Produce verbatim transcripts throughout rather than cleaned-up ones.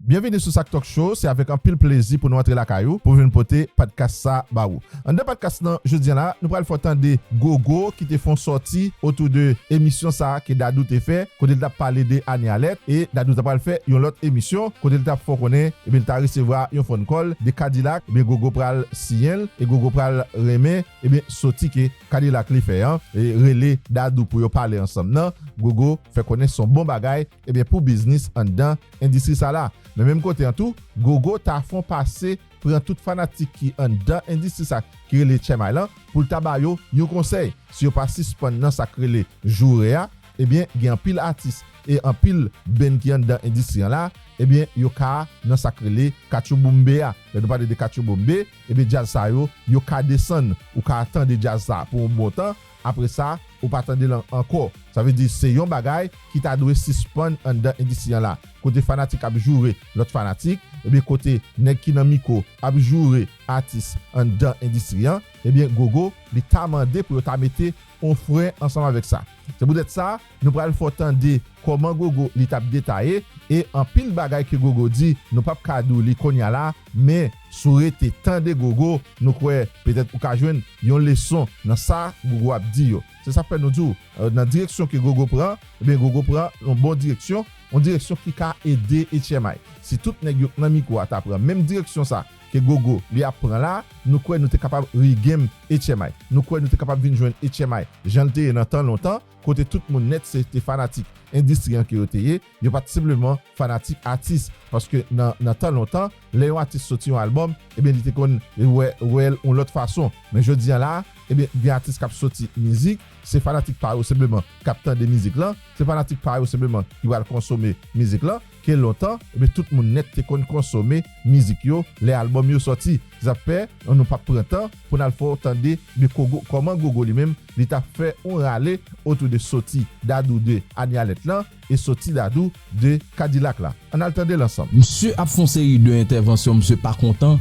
Byenvini sou Sak Talk Show, se avèk anpil plezi pou nou antre lakay ou pou vin pote podcast sa ba ou. Anndan podcast lan jodi a la, nou pral fè w tande Gogo ki te fè yon sòti otou de emisyon sa ke Dadou te fè, kote l t ap pale de Annie Alerte, e Dadou ta pral fè yon lòt emisyon kote l t ap fè w konnen, ebyen, l ta resevwa yon phone call de Kadilak, ebyen, Gogo pral siyen l e Gogo pral renmen, ebyen, sòti ke Kadilak li fè an, e rele Dadou pou yo pale ansanm nan, Gogo fè konnen se yon bon bagay, ebyen, pou biznis anndan endistri sa la. Men menm kote an tou, Gogo ta fè yon pase pran tout fanatik ki anndan endistri sa ki rele Etchèmay lan pou l ta ba yo yon konsèy. Si yo pa sispann nan sa k rele joure a, ebyen, gen anpil atis e anpil band ki anndan endistri an la, ebyen, yo ka nan sa k rele katchouboumbe a. Lè nou pale de katchouboumbe, ebyen, djaz sa yo, yo ka desann. Ou ka tande djaz sa pou yon bon tan, apre sa, ou pa tande l an- ankò. Sa vle di, se yon bagay ki ta dwe sispann anndan endistri an la. Kote fanatik ap joure lòt fanatik, ebyen, kote nèg ki nan mikwo ap joure atis anndan endistri an, ebyen, Gogo, li ta mande pou yo ta mete yon fren ansanm avèk sa. Se poutèt sa, nou pral fè w tande kòman Gogo li t ap detaye, e anpil bagay ke Gogo di, nou p ap ka di w li kounye a la, men si w rete tande Gogo, nou kwè petèt ou ka jwenn yon leson nan sa Gogo ap di yo. Se sa k fè nou di w, eh, nan direksyon ke Gogo pran, ebyen, Gogo pran yon bon direksyon, yon direksyon ki ka ede H M I. Si tout nèg yo k nan mikwo a ta pran menm direksyon sa ke Gogo li ap pran la, nou kwè nou te kapab regain H M I. Nou kwè nou te kapab vin jwenn H M I jan l te ye nan tan lontan, kote tout moun nèt se te fanatik endistri an ke yo te ye, yo pa t senpleman fanatik atis, paske nan, nan tan lontan, lè yon atis soti yon albòm, ebyen, li te konn wè, wè l yon lòt fason. Men jodi a la, ebyen, gen atis k ap soti mizik, se fanatik pa yo senpleman k ap tande mizik lan, se fanatik pa yo senpleman ki pral konsome mizik lan, ke lontan, ebyen, tout moun nèt te konn konsome mizik yo lè albòm yo sòti. Se sa k fè, nou p ap pran tan pou n al fè w tande, ebyen, Gogo, kòman Gogo li menm, li t ap fè yon rale otou de sòti Dadou de Annie Alerte lan e sòti Dadou de Kadilak la. Ann al tande l ansanm. Misye ap fè yon seri de entèvansyon, misye pa kontan.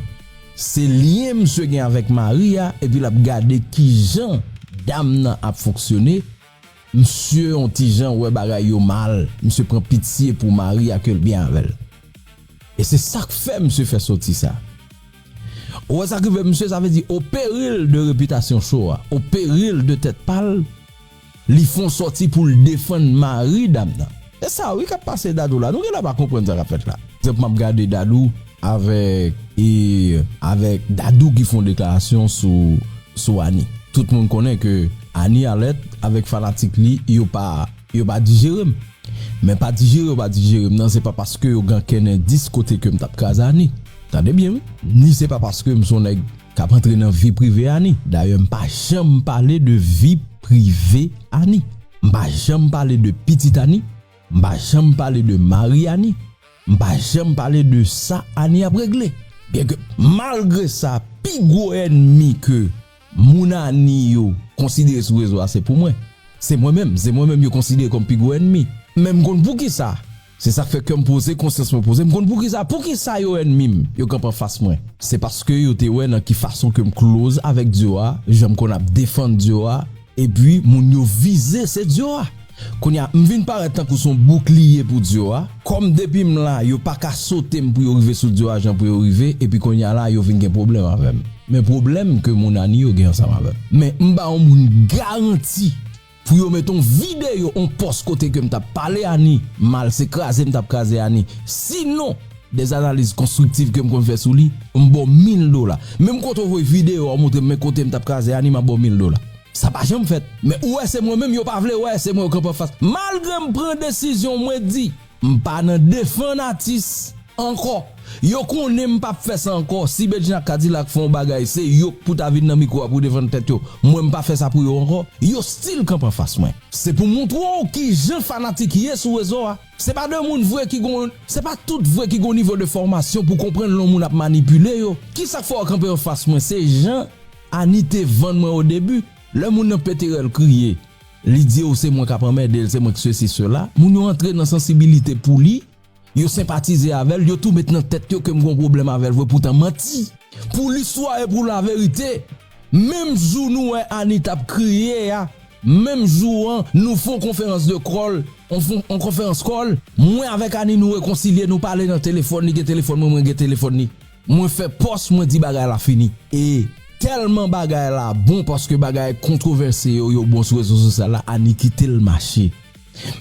Se lyen misye gen avèk mari a, epi l ap gade kijan dam nan ap fonksyone. Misye yon ti jan wè bagay yo mal, misye pran pitye pou mari a ke l byen avè l. E se sa k fè misye fè sòti sa. Ou wè sa k rive misye, sa vle di o peril de repitasyon cho a, o peril de tèt pa l, li fè yon sòti pou l defann mari dam nan. E sa wi k ap pase Dadou la. Nou genlè pa konprann sa k ap fèt la. Egzanp, m ap gade Dadou avèk, e, avèk Dadou ki fè yon deklarasyon sou, sou Annie. Tout moun konnen ke Annie Alerte avèk fanatik li, yo pa, yo pa dijere m. Men pa dijere yo pa dijere m nan, se pa paske yo gen kenn endis kote ke m t ap kraze Annie. Tande byen, wi. Ni se pa paske m se yon nèg k ap antre nan vi prive Annie. Dayè, m pa janm pale de vi prive Annie. M pa janm pale de pitit Annie. M pa janm pale de mari Annie. M pa janm pale de sa Annie ap regle. Byenke, malgre sa, pi gwo ènmi ke moun Annie yo konsidere sou rezo a, se pou mwen. Se mwen menm, se mwen menm yo konsidere kòm pi gwo ènmi. Men m konn poukisa. Se sa k fè kè m poze, konsyans mwen poze. M konn poukisa, poukisa yo ènmi m, yo kanpe anfas mwen. Se paske yo te wè nan ki fason ke m close avèk Dior a, jan m konn ap defann Dior a, epi moun yo vize se Dior a. Kounye a, m vin parèt tankou se yon boukliye pou Dior a. Kòm depi m la, yo pa ka sote m pou yo rive sou Dior a jan pou yo rive, epi kounye a la, yo vin gen pwoblèm avè m. Men pwoblèm ke moun Annie yo gen ansanm avè m. Men m ba yon moun garanti pou yo mete yon videyo, yon pòs kote ke m t ap pale Annie mal, se kraze m t ap kraze Annie. Sinon, dè analiz konstriktiv ke m konn fè sou li, m ba w mil dola. Menm kote w voye videyo a, w montre m men kote m t ap kraze Annie, m ap ba w mil dola. Sa pa janm fèt. Men ou wè se mwen menm, yo pa vle wè, se mwen yo kanpe anfas. Malgre m pran desizyon, mwen di, m pa nan defann atis ankò. Yo konnen m p ap fè sa ankò. Si Bedjine ak Kadilak fè yon bagay, se yo k pou ta vin nan mikwo a pou defann tèt yo. Mwen, m pa fè sa pou yo ankò. Yo still kanpe anfas mwen. Se pou montre w kijan fanatik ye sou rezo a. Se pa de moun vre ki gon, se pa tout vre ki gon nivo de fòmasyon pou konprann lè yon moun ap manipile yo. Kisa k fè w kanpe anfas mwen? Se jan Annie te vann mwen o debi. Lè moun nan pete rèl kriye, li di w se mwen k ap anmède l, se mwen k sesi, sela. Moun yo antre nan sansibilite pou li, yo senpatize avè l, yo tou met nan tèt yo ke m gon pwoblèm avè l vre, poutan manti. Pou listwa e pou laverite, menm jou nou wè Annie t ap kriye a, Menm jou an, nou fè yon konferans de kòl, yon fon- yon konferans kòl, mwen avèk Ani nou rekonsilye, nou pale nan telefòn, li gen telefòn mwen, mwen gen telefòn li. Mwen fè pòs, mwen di bagay la fini. E tèlman bagay la bon, paske bagay kontwovèse yo, yo bon sou rezo sosyal la, Ani kite l mache.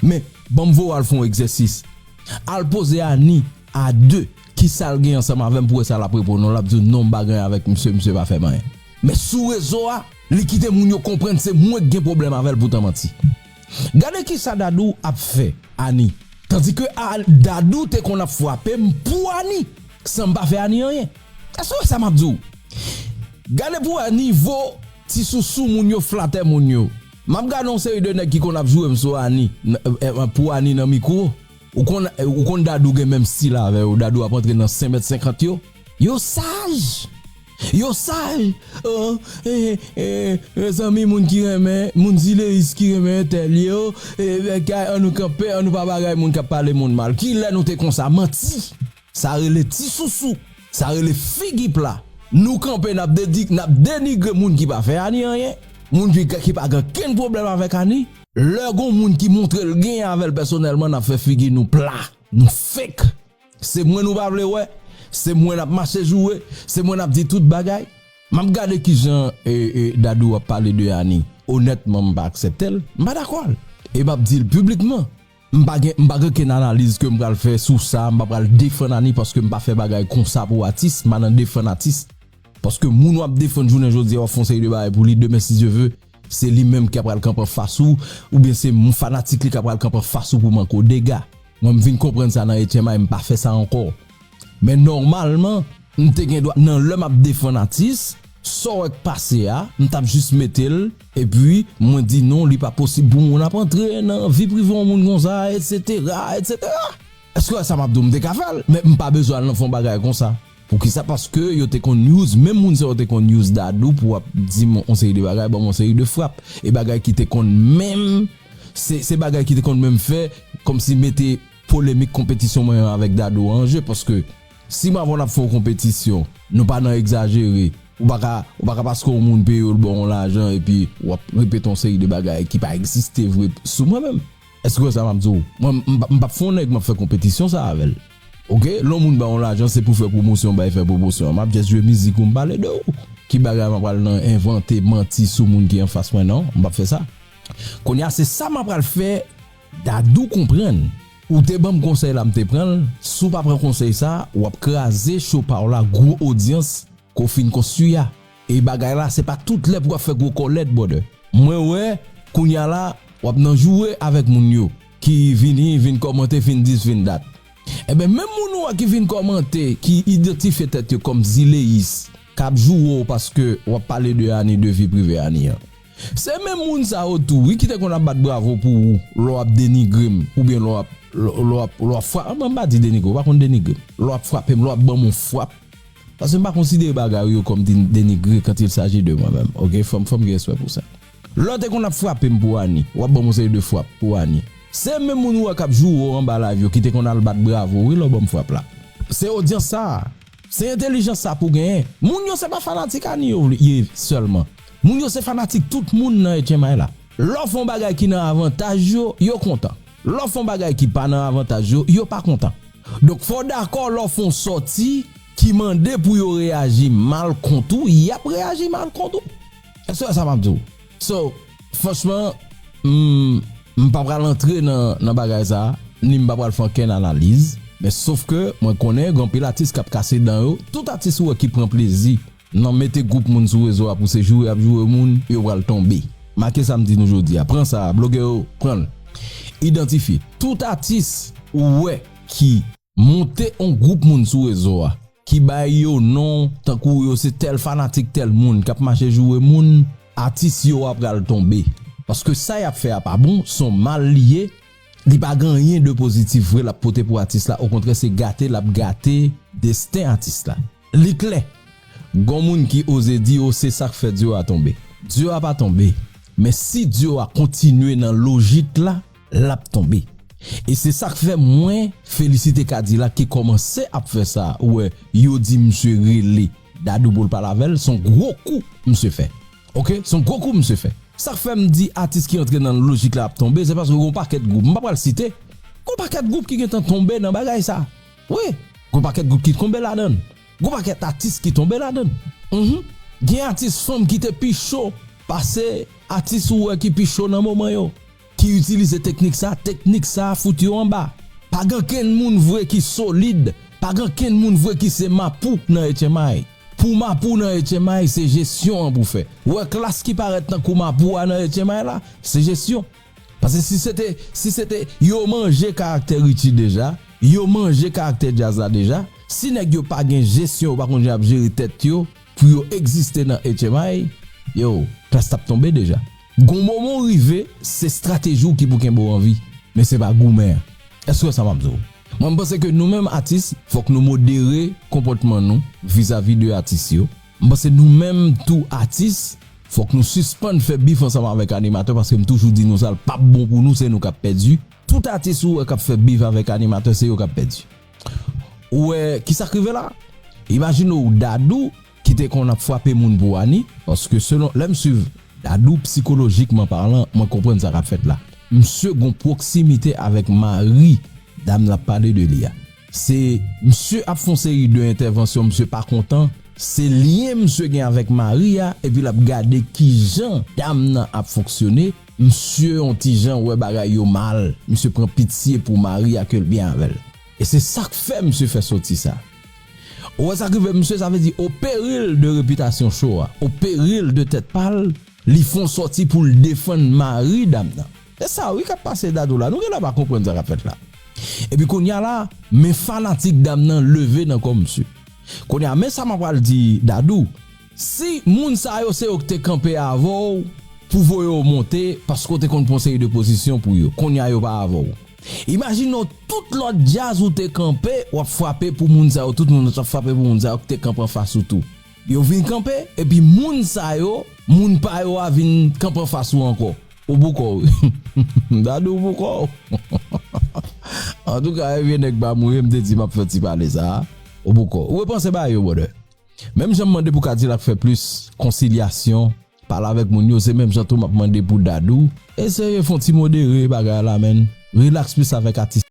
Men, ban m voye w al fè yon egzèsis. Al poze Ani a de, kisa l gen ansanm avè m pou wè sa l ap reponn ou. L ap di w non, m pa gen anyen avèk misye, misye pa fè m anyen. Men sou rezo a, li kite moun yo konprann se mwen ki gen pwoblèm avè l pou tan manti. Gade kisa Dadou ap fè Ani. Tandike a, Dadou te konn ap frape m pou Ani, san m pa fè Ani anyen. Èske w wè sa m ap di w? Gade pou wè nivo ti sousou moun yo, flatè moun yo. M ap gade yon seri de nèg ki konn ap joure m sou Ani, n- eh, eh, pou Ani nan mikwo. Ou konn, ou konn Dadou gen menm stil avè yo. Dadou ap antre nan senk mèt senkant yo. Yo saj. Yo saj. Oh, eh, eh, mezanmi, moun ki renmen, moun Zileyis ki renmen entèl yo, eh, kay, ann nou kanpe, ann nou pa bagay moun k ap pale moun mal. Kilè nou te konsa? Manti. Sa rele ti sousou. Sa rele figi pla. Nou kanpe, n ap dedi- n ap denigre moun ki pa fè Ani anyen. Moun ki, ki pa gen kenn pwoblèm avèk Ani. Lè gon moun ki montre l genyen avè l pèsonèlman, n ap fè figi nou pla. Nou fake. Se mwen nou pa vle wè. Se mwen n ap mache joure. Se mwen n ap di tout bagay. M ap gade kijan e, e, Dadou ap pale de Ani. Onètman, m pa aksepte l. M pa dakò l. E m ap di l piblikman. M pa gen, m pa gen okenn analiz ke m pral fè sou sa. M pa pral defann Ani paske m pa fè bagay konsa pou atis. M pa nan defann atis. Paske moun w ap defann jounen jodi a, w ap fè yon seri de bagay pou li. Demen, si Dye ve, se li menm ki ap pral kanpe anfas ou, oubyen se moun fanatik li k ap pral kanpe anfas ou pou manke w dega. Mwen, m vin konprann sa nan H M I, m pa fè sa ankò. Men nòmalman, m te gen dwa, nan lè m ap defann atis, sa w wè k pase a, m t ap jis mete l, epi mwen di non, li pa posib pou moun ap antre nan vi prive yon moun konsa, etsetera, etsetera. Èske w wè sa m ap di w, m te ka fè l, men m pa bezwen al nan fè yon bagay konsa. Poukisa? Paske yo te konn use, menm moun sa yo te konn use Dadou pou ap di m yon seri de bagay, ban m yon seri de frap. E bagay ki te konn menm, se, se bagay ki te konn menm fè, kòmsi mete polemik konpetisyon mwen an avèk Dadou an je, paske si m avè w n ap fè yon konpetisyon, nou pa nan egzajere, ou pa ka, ou pa ka paske yon moun peye w, l ba w yon lajan, epi w ap repete yon seri de bagay ki pa egziste vre sou mwen menm. Èske w wè sa m ap di w? Mwen, m, m p ap fè yon nèg m ap fè konpetisyon sa avè l. Oke? Lè yon moun ba yon lajan, se pou fè pwomosyon, bay fè pwomosyon. M ap just jwe mizik ou m pale de ou. Ki bagay m ap pral nan envante manti sou moun ki anfas mwen? Non, m p ap fè sa. Kounye a, se sa m ap pral fè Dadou konprann. Ou te ban m konsèy la, m te pran l. Si w pa pran konsèy sa, w ap kraze cho pa w la, gwo odyans ke w fin konstwi a. E bagay la, se pa tout lè pou w ap fè gwo kòlèt, brother. Mwen wè, kounye a la, w ap nan joure avèk moun yo ki vini, vin kòmante, vin dis, vin dat. Enben, menm moun ou a ki vin kòmante, ki idantifye tèt yo kòm Zileyis, k ap joure w paske w ap pale de Ani, de vi prive Ani an. Se menm moun sa yo tou, wi, ki te konn ap bat bravo pou ou, lè w ap denigre m, oubyen lè w ap, lè, lè w ap, lè w ap fra-, m pa di denigre, ou pa konn denigre m. Lè w ap frape m, lè w ap ban m yon frap. Paske m pa konsidere bagay ou yo kòm de-, denigre quand il s'agit de moi-même, oke? Fò m, fò m gen respè pou sa. Lè w te konn ap frape m pou Ani, w ap ban m yon seri de frap pou Ani. Se menm moun ou wè k ap joure w anba live yo ki te konn al bat bravo, wi, lè w ban m frap la. Se odyans sa a. Se entèlijans sa pou genyen. Moun yo se pa fanatik Ani yo vle, ye sèlman. Moun yo se fanatik tout moun nan H M I la. Lè w fè yon bagay ki nan avantaj yo, yo kontan. Lè w fè yon bagay ki pa nan avantaj yo, yo pa kontan. Donk, fò w dakò lè w fè yon sòti ki mande pou yo reyaji mal kont ou, y ap reyaji mal kont ou. Èske w wè sa m ap di w? So, franchman, m, m pa pral antre nan, nan bagay sa a, ni m pa pral fè ankenn analiz. Men sof ke mwen konnen gen anpil atis k ap kase dan yo. Tout atis ou wè ki pran plezi nan mete gwoup moun sou rezo a pou se joure y ap joure moun, yo pral tonbe. Make sa m di nou jodi a. Pran sa, blogè yo, pran l. Idantifye. Tout atis ou wè ki monte on gwoup moun sou rezo a, ki bay yo non, tankou yo se tèl fanatik tèl moun k ap mache joure moun, atis yo a pral tonbe. Paske sa y ap fè a pa bon, se on mal li ye, li pa gen anyen de pozitif vre l ap pote pou atis la, okontrè, se gate l ap gate desten atis la. Li klè, gon moun ki oze di, o, se sa k fè dyo a tonbe. Dyo a pa tonbe, men si dyo a kontinye nan lojik la, l ap tonbe. E se sa k fè mwen felisite Kadilak ki kòmanse ap fè sa. Ou wè, yo di misye rele Dadou pou l pale avè l, se yon gwo kou misye fè. Oke? Se yon gwo kou misye fè. Sa k fè m di atis ki antre nan lojik la ap tonbe, se paske gon pakèt gwoup, m pa pral site, gon pakèt gwoup ki gentan tonbe nan bagay sa. Wi, gon pakèt gwoup ki tonbe ladan l. Gon pakèt atis ki tonbe ladan l. Mhm. Gen atis fanm ki te pi cho pase atis ou wè ki pi cho nan moman yo, ki itilize teknik sa, teknik sa fout yo anba. Pa gen kenn moun vre ki solid, pa gen kenn moun vre ki se mapou nan H M I. Pou mapou nan H M I, se jesyon an pou fè. Ou wè klas ki parèt tankou mapou a nan H M I la, se jesyon. Paske si se te, si se te, yo manje karaktè Richie deja, yo manje karaktè djaz la deja, si nèg yo pa gen jesyon, yo pa konn jan y ap jere tèt yo, pou yo egziste nan H M I, yo, klas t ap tonbe deja. Gon moman w rive, se estrateji w ki pou kenbe w an vi, men se pa goumen an. Èske w wè sa m ap di w? Mwen, m panse ke nou menm atis, fòk nou modere konpòtman nou vizavi de atis yo. M panse nou menm tou atis, fòk nou sispann fè bif ansanm avèk animatè, paske m toujou di nou sa, l p ap bon pou nou, se nou k ap pèdi. Tout atis ou wè k ap fè bif avèk animatè, se yo k ap pèdi. Ou wè, kisa k rive la? Imajine w Dadou ki te konn ap frape moun pou Ani, paske selon, lè m swiv Dadou, psikolojikman palan, mwen konprann sa k ap fèt la. Misye gon pwoksimite avèk mari dam n ap pale de li a. Se misye ap fè yon seri de entèvansyon, misye pa kontan. Se lyen misye gen avèk mari a, epi l ap gade kijan dam nan ap fonksyone. Misye yon ti jan wè bagay yo mal. Misye pran pitye pou mari a ke l byen avè l. E se sa k fè misye fè soti sa. Ou wè sa k rive misye, sa vle di o peril de repitasyon cho a, o peril de tèt pa l, li fè yon sòti pou l defann mari dam nan. Se sa wi k ap pase Dadou la. Nou genlè pa konprann sa k ap fèt la. Epi kounye a la, men fanatik dam nan leve nan kò misye. Kounye a, men sa m ap pral di Dadou. Si moun sa yo se yo k te kanpe avè w pou voye w monte, paske w te konn pran yon seri de pozisyon pou yo, kounye a yo pa avè w. Imajine w tout lòt djaz ou te kanpe, w ap frape pou moun sa yo, tout moun ap frape pou moun sa yo ki te kanpe anfas ou tou. Yo vin kanpe, epi moun sa yo, moun pa yo a vin kanpe anfas ou ankò. Ou boukò wi. Dadou ou boukò. Antouka, e vye nèg pa mouri, m te di m ap fè ti pale sa a. Ou boukò. Ou repanse ba yo, brother. Menm jan m mande pou Kadilak fè plis konsilyasyon, pale avèk moun yo, se menm jan tou m ap mande pou Dadou. Eseye fè yon ti modere bagay la, menn. Rilaks plis avèk atis.